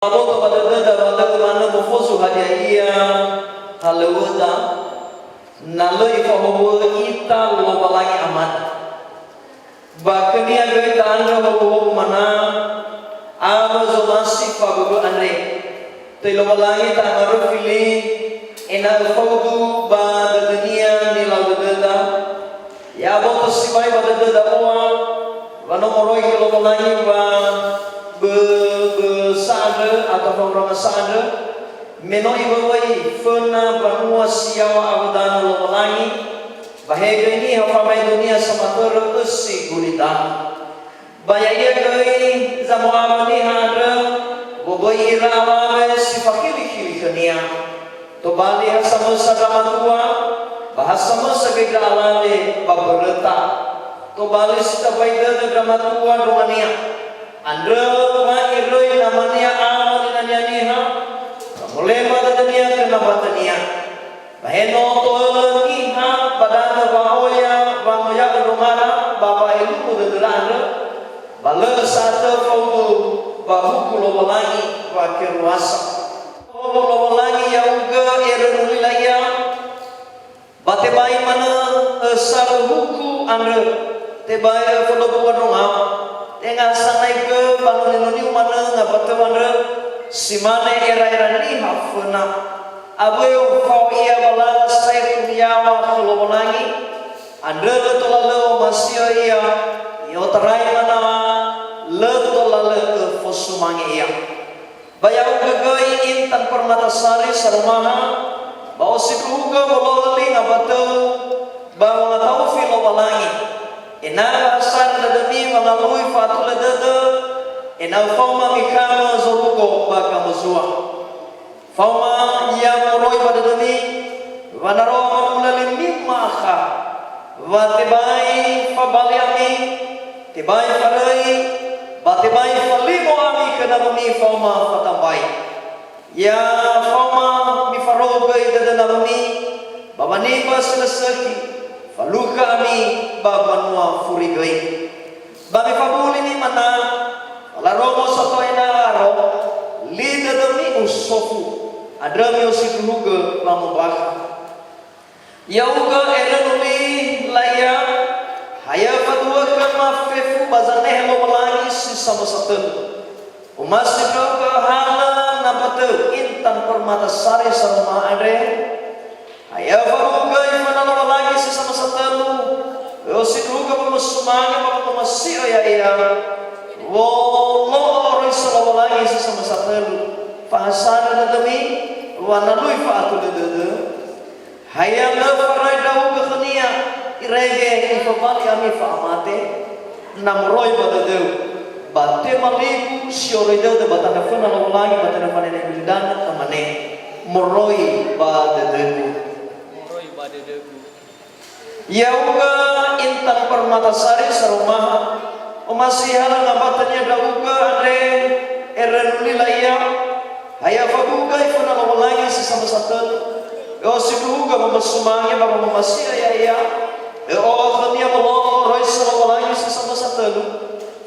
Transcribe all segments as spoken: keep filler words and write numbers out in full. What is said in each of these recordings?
Aboto ba dödöda wa lö manö mofozu hadia ia halöŵöda, na lö Ifahowu'ö ita Lowalangi Amada. Ba khö-Nia göi ta'andrö howuhowu manö, awö zomasi faböbö andre. Töi Lowalangi ta'angaröfi li, ena'ö faudu ba dödö-Nia nilau dödöda. Ya'aboto sibai ba dödöda ua, wa no moroi khö Lowalangi wa bö-, bösa andrö, atau fa'aurangasa andrö, me no Iwöwöi föna mbanua si yaŵa awö danö Lowalangi, ba he göi niha famaedonia samatörö ösi gulidanö. Ba ya'ia göi zamo'awö niha andrö, woböi ira alawe si fakhili-khili khö-Nia. Tobali ha samösa ndra matua, ba ha samösa göi ndra alawe ba mböröta. Tobali si tambai dödö ndra matua ndrongania. Andrö wa iröi namania awö ninania niha, ba molema dödönia khö nambatönia. Ba he no to'ölö niha ba danö wa'oya wangoya'ö ndrongara ba wa'elungu dödöra andrö, ba lö sa'atö faudu ba huku Lowalangi wa Keruasa. Faudu Lowalangi ya'ugö erönuli la'ia, ba tebai manö ösarö huku andrö, tebai öföndrobua ndrongau, tenga sanaigö ba noni-noniu manö ngabatö andrö, si mane era-era niha föna. Awöu fao ia ba lala saekhu yaŵa khö Lowalangi, andrö lö tola lö omasi'ö ia, i'otarai manö, lö tola lö öfosumange ia. Ba ya'ugö göi Intan Permatasari Sarumaha, ba osindruhugö wolo'ö li ngabatö, ba wangata'ufi Lowalangi. Ena'ö hasara dödömi wangalui fa'atulö dödö, ena'ö faoma mikhamö zorugo ba gamozua. Faoma ia moroi ba dödömi, wa na roa manula limi ma'akha, wa tebai fabali ami, tebai faröi, ba tebai falimo ami khö nawömi faoma fatambai. Ya faoma mifarou göi dödö nawömi, ba wanema si lö sökhi, falukha ami ba mbanua furi göi. Ba mifabuli mi manö, falarongo sato ena'ö aro, li dödömi usofu, andrö mi'osindruhugö wamombakha. Ya'ugö erönuli la'ia, ha ya faduhö khöma fefu ba zanehe Lowalangi si samösa tölu. Omasi ndra'ugö halö nambatö Intan Permatasari Sarumaha andre, ha ya faduhö göi föna Lowalangi si samösa tölu, ö'osindruhugö wamösumange ba wamömasi'ö ya'ia, wolo'ö oroisa Lowalangi si samösa tölu, fahasara dödömi, wa na lö ifa'atulö dödö. Ha ya lö faröi ndra'ugö khö-Nia, irege ifabali ami fa'amate, na moroi ba dödöu, ba tema ligu si oroi dödö ba tanö föna Lowalangi ba tanö fanene gulidanö, ömane, moroi ba dödögu. Moroi ba dödögu. Ya'ugö Intan Permatasari Sarumaha, omasi halö nambatönia ndra'ugö andre, erönuli la'ia, ha ya faduhö göi föna Lowalangi si samösa tölu, ö'osindruhugö wamösumange ba wamömasi'ö ya'ia, ö'o'ö khö-Nia wolo'ö oroisa Lowalangi si samösa tölu,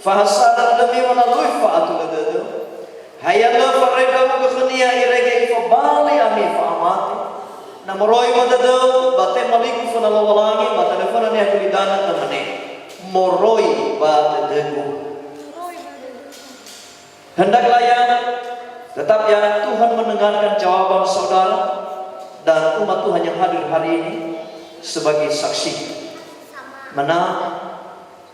fahasara dödömi wa na lö ifa'atulö dödö. Ha ya lö faröi ndra'ugö khö-Nia, irege ifabali ami fa'amate. Na moroi ba dödöu, ba tema ligu föna Lowalangi, ba tanö föna niha gulidanö, ömane, moroi ba dödögu. Hendaklah ya, tetap ya Tuhan mendengarkan jawaban saudara dan umat Tuhan yang hadir hari ini sebagai saksi. Mana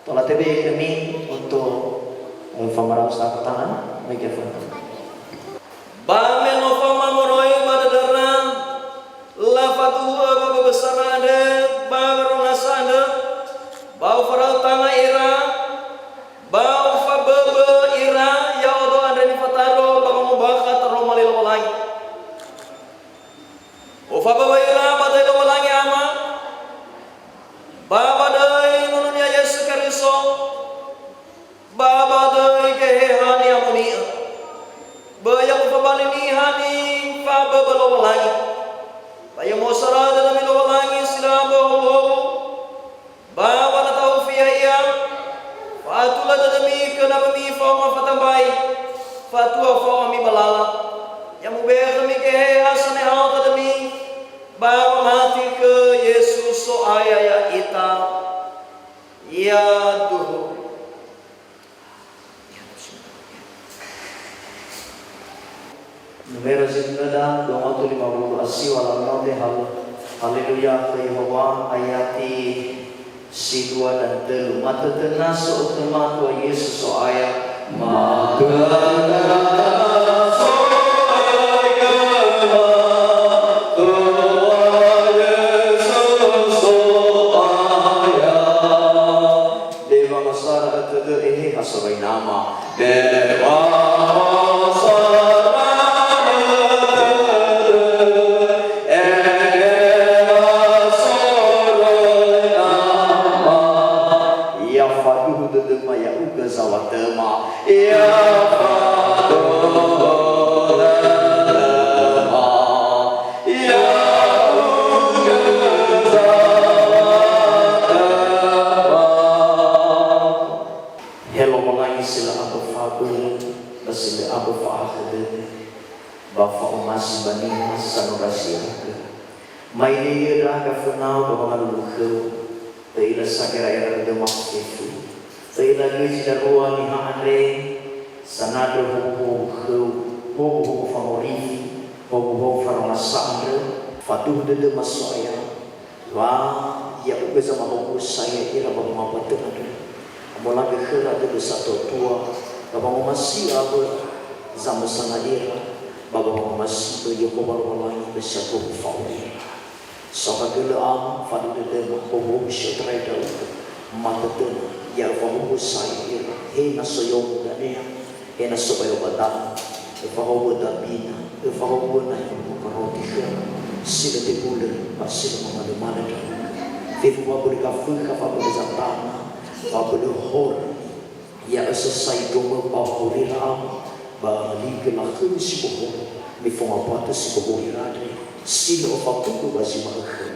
Tola tebe'e khömi untuk, eh, famarau sarung tangan, mikrofon. Ba me no faoma moroi ba dödöra, lafaduhö ba böbösara andre, ba werongasa andrö, ba ufarau tanga ira, ba ufaböbö ira, ya'odo andre nifatandro ba wangombakha taroma li Lowalangi. Ufaböbö ira ba döi Lowalangi Ama, ba ba döi Nono-Nia Yesu Keriso, ba ba döi Geheha Ni'amoni'ö. Böi ya mufabali niha nifaböbö Lowalangi. Ba ya mu'osara dödömi Lowalangi si lö ambö howuhowu, ba wangata'ufi ya'ia, fa'atulö dödömi khö nawömi faoma fatambai. Fatua fao ami ba lala, ya mube'e khömi Geheha sanehao dödömi, ba wamati khö Yesu So'aya ya'ita. Yaduhu. Numera zinunöda dua ngawatö lima wulu a siwa lalu naote hal-, Haleluya khö Yehowa, ayati si dua dan tölu. Matötöna so'ötö matua Yesu So'aya. Matötöna so'ötö matua Yesu So'aya. Dewa Masara ötödö Eheha soroi Nama. Dewa Masara ötödö Eheha soroi Nama. Ya faduhu dödöma ya'ugö zawatöma. Ya faduhu dödöma. Ya'ugö zawatöma. He Lowalangi si lö abö fa'abölö, ba si lö abö fa'ahakhö dödö, ba fa'omasi ba niha sanura si agö. Ma'ele'ö ndra'aga fönau ba wangalulu khöu, ö'ila sagera'era dödöma fefu. Ö'ila göi zi darua niha andre, sanandrö howuhowu khöu, howuhowu fangorifi, howuhowu faromasa andrö, faduhu dödöma So'aya, wa ya'ugö zamahowu'ö sa ya'ira ba wangawatö andrö. Amolagö khöra dödö satuatua, ba wangomasi'ö awö zamösana ira, ba wangomasi'ö Yehowa Lowalangi ba si agowu fao ira. Saohagölö Ama, faduhu dödöma, howuhowu si otarai ndra'ugö, matötöna, ya öfahowu'ö sa ya'ira, he na so yomo danea, he na so bayo ba da'ö, öfahowu'ö dabina, öfahowu'ö nahi makarote khöra, si lö tebulö, ba si lö mamalömalö ndra'ugö. Fefu fa'abölö gafökha, fa'abölö zatanga, fa'abölö horö, ya ösösai domö ba horira Ama, ba ligö lakhömi si bohou, me fangawatö si bohou ira andre, si lö öfatudu ba zi ma'ökhö.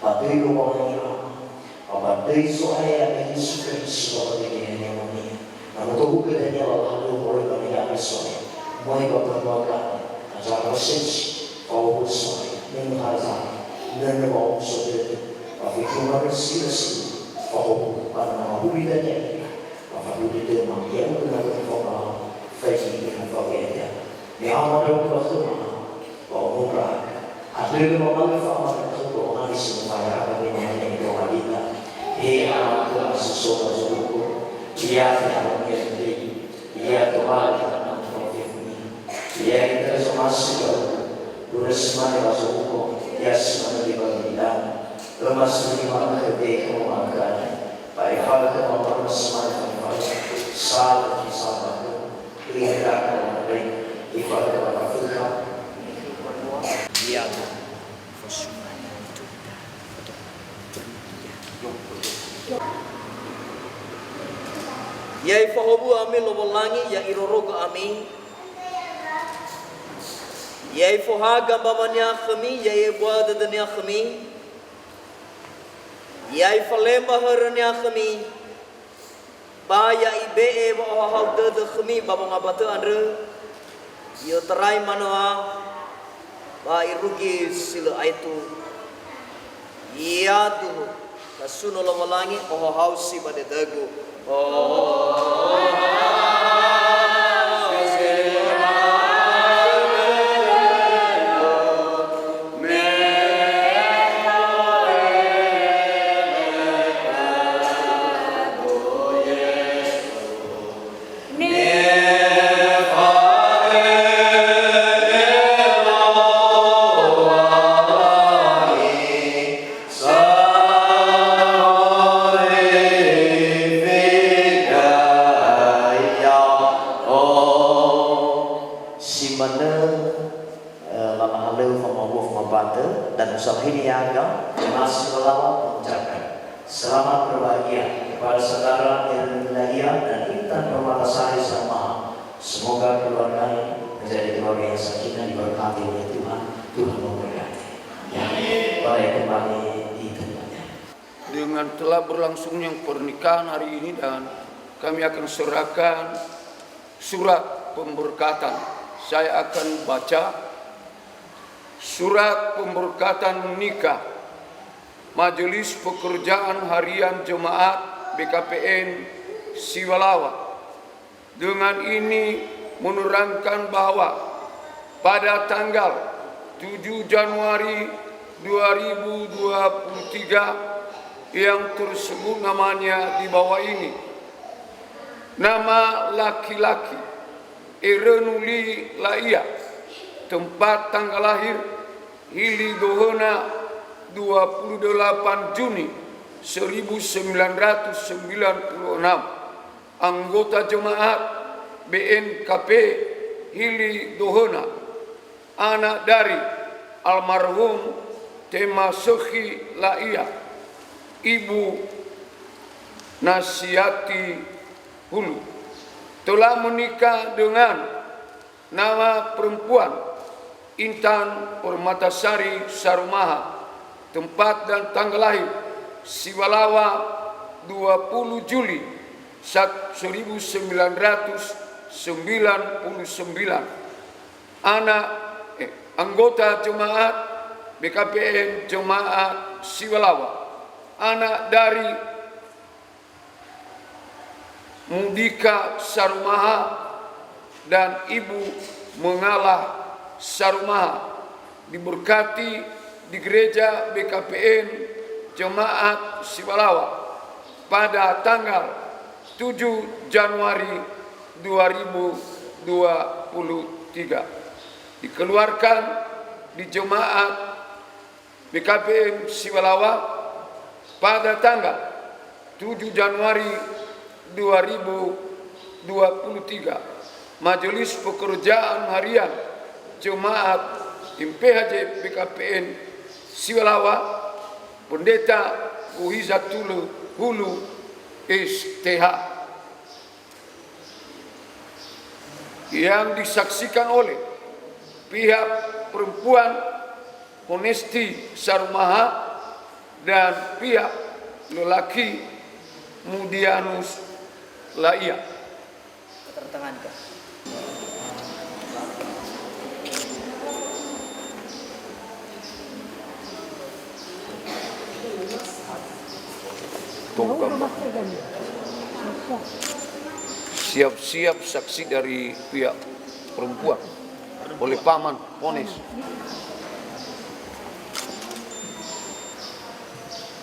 Ba döi Lowalangi Ama, ba ba döi Zo'aya Yesu Keriso ba wa'ae Geheha Ni'amoni'ö. Na no tohugö dania lala halöŵö moroi ba niha So'aya, möi ba mbanua Kana, acara ba sensi, fa'ohö So'aya, nönö hazanga, nönö wa'omuso dödö, ba fefu manö si lö si'u'u, fa'ohö, ba na mahuli dania ira, ba faduhu dödöma, ya'ugö na lö fao ba, faigi ira fao ya'ia. Me Ama ndra'ugö ba khöma, ba omo ndra'aga. Andrö lö mamaga fa'amanö khögu, ba onani si no faya ba me mamane ito alita. He Ama khöma si so ba zorugo, ya te'ala niha dödögu, ya tobali khöma ba fefuni. Ya ita zomasi ba khögu, börö si mane ba zorugo, ya si mane ba gidanö. Öma si lima khö be khöma mangkana. Ba efalö khöma mane si mane ba efalö. Salö ki salö ba khögu. Ya ifahowu'ö ami Lowalangi, ya irorogö ami, ya ifohaga mbaŵa-Nia khömi, ya i'ebua dödö-Nia khömi, ya ifalemba hörö-Nia khömi, ba ya ibe'e wa'ohahau dödö khömi ba wangawatö andrö, i'otarai manö, ba irugi si lö aetu. Yaduhu, tasuno Lowalangi, ohahau si ba dödögu. Ohahau si ba dödögu. Si manö, eh, lala halöŵö famahaŵa famaŵa'ö, dan usalahini yaga, jemaah si lalawa mengucapkan, selamat berbahagia kepada saudara Erwin Wiladia dan Intan Permatasari Sarmaha. Semoga keluarganya menjadi keluarga yang sakinah, diberkati oleh Tuhan. Tuhan memberkati. Ya, boleh kembali di tempatnya. Dengan telah berlangsungnya pernikahan hari ini, dan kami akan serahkan surat Pemberkatan. Saya akan baca surat pemberkatan nikah Majelis Pekerjaan Harian Jemaat B K P N Siwalawa. Dengan ini menerangkan bahwa pada tanggal tujuh Januari dua ribu dua puluh tiga yang tersebut namanya di bawah ini. Nama laki-laki, Erönuli La'ia, tempat tanggal lahir, Hili Dohöna, dua puluh delapan Juni seribu sembilan ratus sembilan puluh enam, anggota jemaat B N K P Hili Dohöna, anak dari almarhum Temasökhi La'ia, Ibu Nasiati Hulu, telah menikah dengan nama perempuan Intan Permatasari Sarumaha, tempat dan tanggal lahir Siwalawa, dua puluh Juli sat-, seribu sembilan ratus sembilan puluh sembilan. Anak, eh, anggota jemaat B K P N Jemaat Siwalawa, anak dari Mudika Sarumaha dan Ibu Mengalah Sarumaha, diberkati di Gereja B K P N Jemaat Siwalawa pada tanggal tujuh Januari dua ribu dua puluh tiga. Dikeluarkan di Jemaat B K P N Siwalawa pada tanggal tujuh Januari dua ribu dua puluh tiga, Majelis Pekerjaan Harian Jemaat M P H J B K P N Siwalawa, Pendeta Guhiza Tulu Hulu, S T H. Yang disaksikan oleh pihak perempuan Honesti Sarumaha dan pihak lelaki Mudianus Laia. Tanda tangan, Kak. Tuh, gambar. Siap-siap saksi dari pihak perempuan oleh Paman Pones.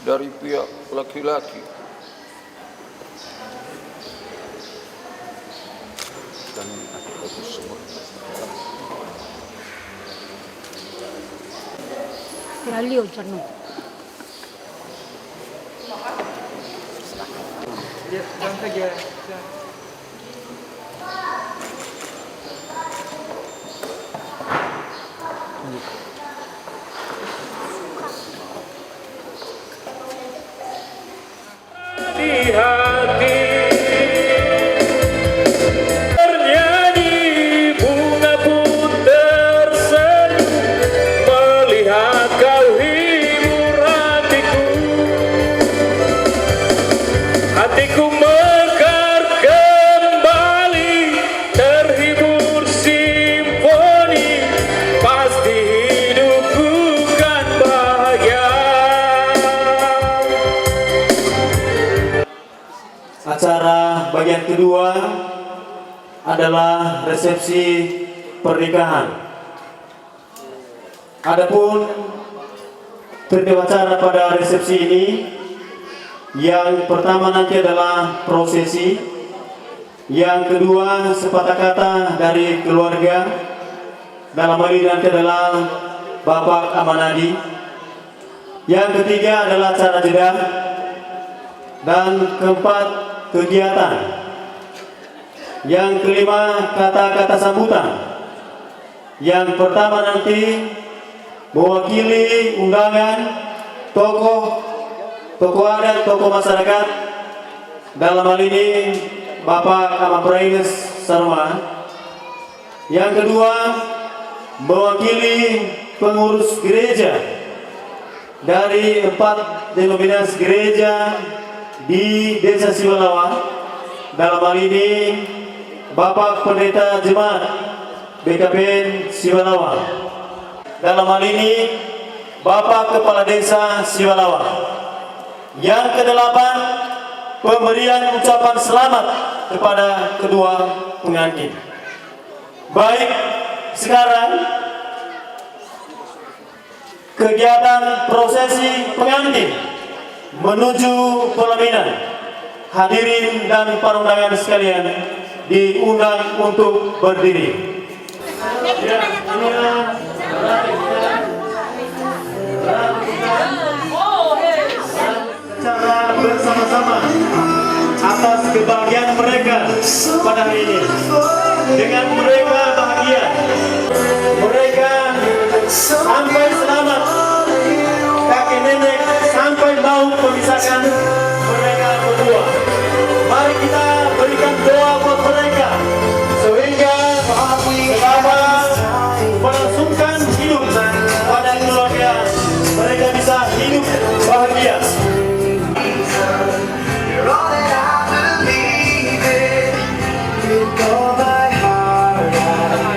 Dari pihak laki-laki. Lalio, Cano. Ya, jangan saja. Di hati bernyanyi, bunga pun tersenyum melihat kau hibur hatiku. Hatiku mekar kembali, terhibur simfoni, pasti hidupku kan bahagia. Acara bagian kedua adalah resepsi pernikahan. Adapun terdakwa acara pada resepsi ini, yang pertama nanti adalah prosesi, yang kedua sepatah kata dari keluarga, dalam hal ini nanti adalah Bapak Amanadi, yang ketiga adalah acara jeda, dan keempat kegiatan. Yang kelima, kata-kata sambutan. Yang pertama nanti mewakili undangan tokoh, tokoh adat, tokoh masyarakat, dalam hal ini Bapak Ama Praines Sarma. Yang kedua, mewakili pengurus gereja dari empat denominasi gereja di Desa Siwalawa, dalam hal ini Bapak Pendeta Jemaat B K P N Siwalawa. Dalam hal ini, Bapak Kepala Desa Siwalawa. Yang kedelapan, pemberian ucapan selamat kepada kedua pengantin. Baik, sekarang kegiatan prosesi pengantin menuju pelaminan. Hadirin dan para undangan sekalian diundang untuk berdiri. Ya, inilah secara bersama-sama atas kebahagiaan mereka pada hari ini. Dengan mereka bahagia, mereka sampai selamat, kakek nenek sampai mau memisahkan mereka berdua. Mari kita berikan doa buat mereka, sehingga selama melangsungkan hidup pada keluarga, mereka bisa hidup bahagia. You're all that I believe in. With all my heart, I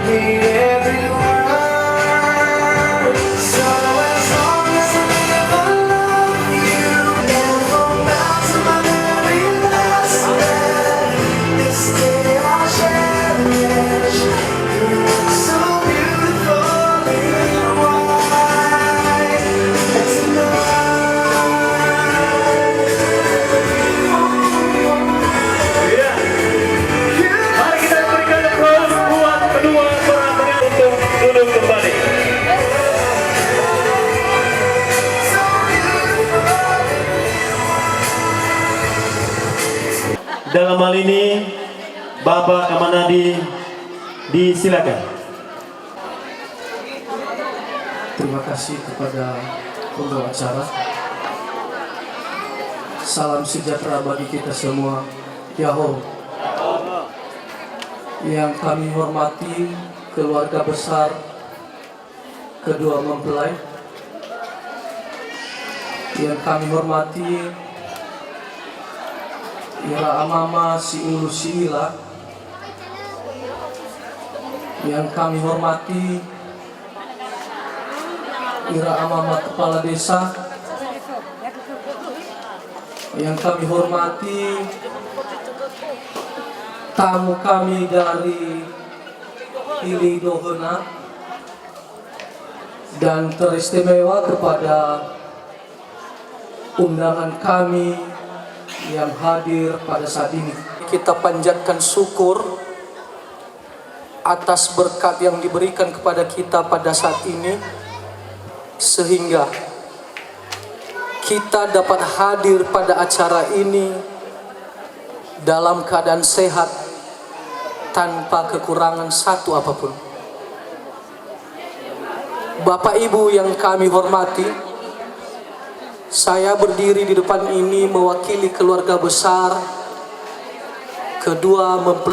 need every word. So as long as I live, I love you. Never bow to my very last breath. This day I'll cherish. Iya. Mari kita berikan aplaus buat kedua para pengantin untuk duduk kembali. Dalam hal ini, Bapak Kamanadi, disilakan. Terima kasih kepada pembawa acara. Salam sejahtera bagi kita semua. Ya'ahowu. Yang kami hormati keluarga besar kedua mempelai. Yang kami hormati ira amama si ulu si ila. Yang kami hormati ira amama kepala desa. Yang kami hormati tamu kami dari Hili Dohöna. Dan teristimewa kepada undangan kami yang hadir pada saat ini. Kita panjatkan syukur atas berkat yang diberikan kepada kita pada saat ini, sehingga kita dapat hadir pada acara ini dalam keadaan sehat, tanpa kekurangan satu apapun. Bapak Ibu yang kami hormati, saya berdiri di depan ini mewakili keluarga besar kedua mempelai